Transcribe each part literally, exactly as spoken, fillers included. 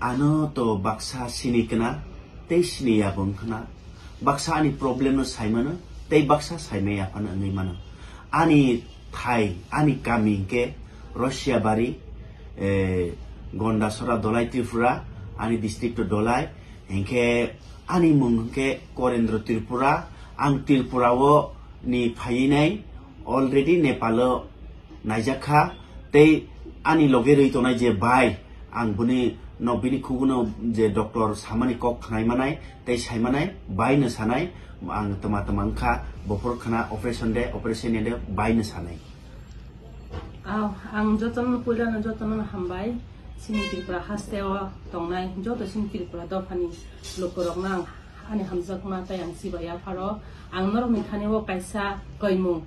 Ano to baksa sini kena, tei sini ya bo wngkhna. Baksa ani problem no sai mano, tei baksa sai maya phano wngwi mano. Ani thai, ani kami hwnkhe Russia bari, eh, Gondasora Dolai Tripura, ani district to Dolai, hwnkhe ani mung hwnkhe Korendro Tripura, ang Tripura o ni phaiwi nai, already Nepal o naijak kha, tei ani loge rwi tongnai je bai, ang bini no bini khuguno je doctor samani kok khnai manai tei sai manai, bai no sanai, ang tma tma wngkha, bophor khna operation de, operation de, bai no sanai. Aw, ang jotono puilano jotono hambai, chini Tripura haste o tongnai joto chini Tripura dophani lukurokno ang ani hamjakma tei ang chiba yapharo. Ang norokni thani o kaisa koimung,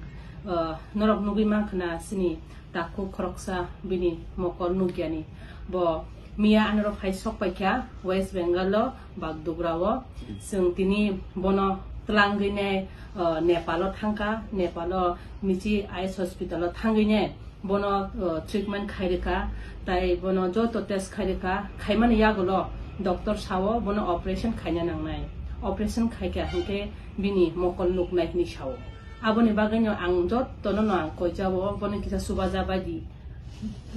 uh, norok nugwi mankha na chini takhuk khoroksa bini mokol nukyani. Bo miya anoro phai sok paikha West Bengal o Bagdogra o. Chwng tini bono twlangwi nai, uh, Nepal o thangkha. Nepal o Michi Eyes Hospital o thangwi nai bono, uh, treatment khai rwkha, tai bono joto test khai rwkha, khaimani yagulo doctor sao bono operation khaina nangnai, operation khaikha hinkhe bini mokol nuknai hinwi sao. Aboni bagwino ang jotono no ang koijao, bono kisa chubaja baidi,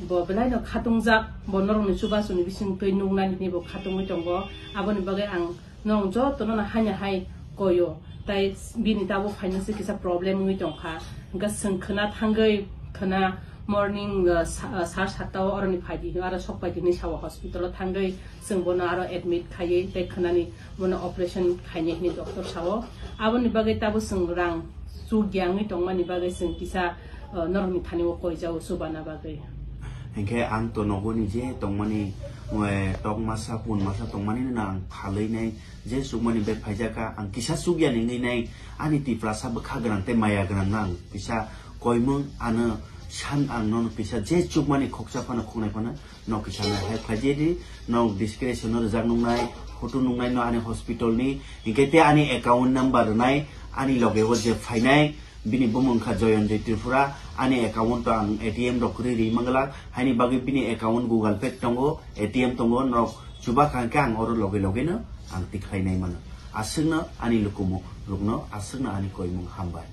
bo belaino khatungjak, bo norokni chubasuni bising twi nuknani hinwi bo khatungwi tongo. Aboni bagwi ang norok jotono no haino hai koio, tai bini tabuk phainase kisa problem wngwi tongkha. Hwnkhe chwng khwna thangwi, khwna morning, uh, sa-, uh, sar satta o oroni phaidi hino, aro sok paidi hinwi sao, hospital o thangwi chwng bono aro admit khaiwi tei khwnani bono operation khainai hinwi doctor sao. Aboni bagwi tabuk chwng rang chukya wngwi tongmani bagwi chwng kisa, uh, norokni thani o koijao chubana bagwi. Hinkhe ang to nogo ni je tongmani, eh, tok masa, pun masa tongmani no ang phalwi nai, je chukmani bag phaijak kha, ang kisa chukya ni wngwi nai, ani Tiprasa bwkha gwnang tei maya gwnang no ang kisa koimung ano san, ang nono kisa je chukmani khoksa phano khoknai phano no kisa nai hai phaijedi, no description no rijak nuknai, photo nuknai no ani hospital ni, hinkhe tei ani account number rwnai, ani loge o je phainai, bini bumung kha Joyonjoy Tripura, ani account o ang A T M rok kwrwi ri mangla, haini bagwi bini account Google Pay tongo, A T M tongo, norok chuba kha hinkhe ang oro loge loge no ang tikhlai nai mano. Aswkno ani lukumu rokno, aswkno ani koimung hambai.